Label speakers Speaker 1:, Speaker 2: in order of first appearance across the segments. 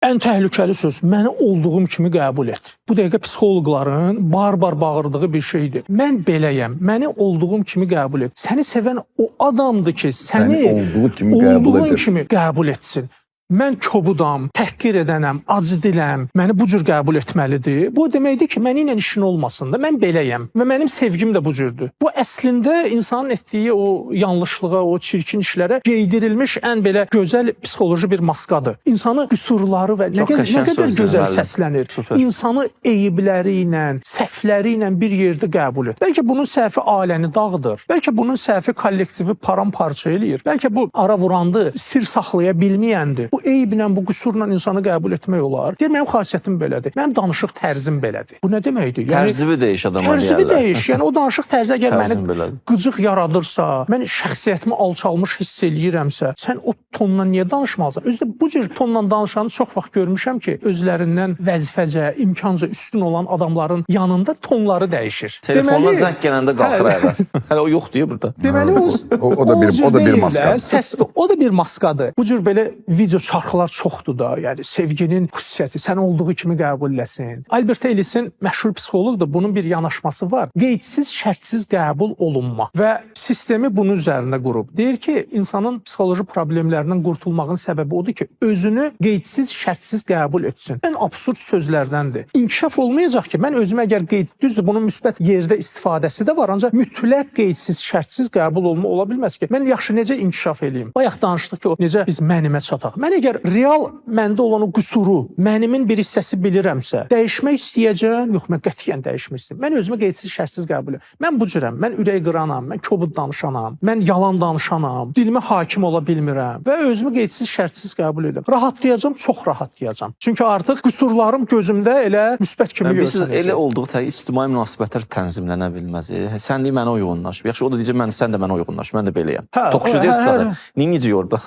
Speaker 1: Ən təhlükəli söz: "Məni olduğum kimi qəbul et." Bu dəqiqə psixoloqların bar-bar bağırdığı bir şeydir. "Mən beləyəm, məni olduğum kimi qəbul et." Səni sevən o adamdır ki, səni,
Speaker 2: Səni olduğu kimi qəbul
Speaker 1: olduğun
Speaker 2: edir.
Speaker 1: kimi qəbul etsin. Mən kobudam, təhqir edənəm, acı diləm, məni bu cür qəbul etməlidir. Bu o deməkdir ki, məni ilə işin olmasın da, mən beləyəm və mənim sevgim də bu cürdür. Bu əslində insanın etdiyi o yanlışlığa, o çirkin işlərə geydirilmiş ən belə gözəl psixoloji bir maskadır. İnsanı qüsurları və nə
Speaker 3: Çox
Speaker 1: qədər, nə
Speaker 3: qəşəng
Speaker 1: qədər
Speaker 3: sözdür,
Speaker 1: gözəl
Speaker 3: müəllim.
Speaker 1: səslənir.
Speaker 3: Super.
Speaker 1: İnsanı eyibləri ilə, səhvləri ilə bir yerdə qəbul et. Bəlkə bunun səhvi ailəni dağıdır. Bəlkə bunun səhvi kollektivi paramparça eləyir. Bəlkə bu ara vurandı, sir saxlaya bilməyəndir. Bu eyiblə, bu qüsurla insanı qəbul etmək olar. Deyir, mənim xasiyyətim belədir. Mənim danışıq tərzim belədir. Bu nə deməkdir? Yəni
Speaker 3: Tərzivi değiş adama
Speaker 1: tərzivi
Speaker 3: deyərlər.
Speaker 1: dəyiş. Yəni o danışıq tərzi əgər məni
Speaker 3: Tərzim belədir.
Speaker 1: qıcıq yaradırsa, mən şəxsiyyətimi alçalmış hiss eləyirəmsə, sən o tonla niyə danışmalısan? Özü də bu cür tonla danışanı çox vaxt görmüşəm ki, özlərindən vəzifəcə, imkanca üstün olan adamların yanında tonları dəyişir.
Speaker 3: Telefondan zəng gələndə qalxır ayağa. Hələ o yoxdur ya burada.
Speaker 1: Deməli o,
Speaker 2: O da bir
Speaker 1: cür deyil də,
Speaker 2: maskadır.
Speaker 1: Səs də, o da bir maskadır. Bu cür belə video çarxlar çoxdur da. Yəni sevginin xüsusiyyəti sən olduğu kimi qəbul eləsin. Albert Ellisin, məşhur psixoloqdur, bunun bir yanaşması var. Qeydsiz, şərtsiz qəbul olunma və sistemi bunun üzərində qurub. Deyir ki, insanın psixoloji problemlərindən qurtulmağın səbəbi odur ki, özünü qeydsiz, şərtsiz qəbul etsin. Ən absurd sözlərdəndir. İnkişaf olmayacaq ki, mən özümə əgər qeyd, düzdür, bunun müsbət yerdə istifadəsi də var, ancaq mütləq qeydsiz, şərtsiz qəbul olma ola bilməz ki. Mən yaxşı necə inkişaf eləyim? Bayaq danışdıq ki, o necə biz mənimə çataq. Mən əgər real məndə olan o qüsuru mənimin bir hissəsi bilirəmsə, dəyişmək istəyəcəm? Yox, mən qətiyyən dəyişmək istəyirəm. Mən özümü qeydsiz, şərtsiz qəbul edirəm. Mən bu cürəm. Mən ürək qıranam, mən kobud danışanam, mən yalan danışanam, dilimə hakim ola bilmirəm və özümü qeydsiz, şərtsiz qəbul edirəm. Rahatlayacam, çox rahatlayacam. Çünki artıq qüsurlarım gözümdə elə müsbət kimi
Speaker 3: Yəni, bilirsiniz,
Speaker 1: görsənəcək.
Speaker 3: elə olduq tək ictimai münasibətlər tənzimlənə bilməz. Sən deyir mənə uyğunlaş. Yaxşı, o da deyəcək mən sən də mənə uyğunlaş. Mən də beləyəm.
Speaker 1: Hə,
Speaker 3: Toqquşacaqsınız
Speaker 1: hə,
Speaker 3: zaten. Neyniyəcək orada?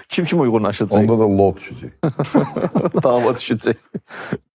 Speaker 3: Kim kim uyğunlaşacaq?
Speaker 2: Onda da lo düşəcək.
Speaker 3: Dava düşəcək.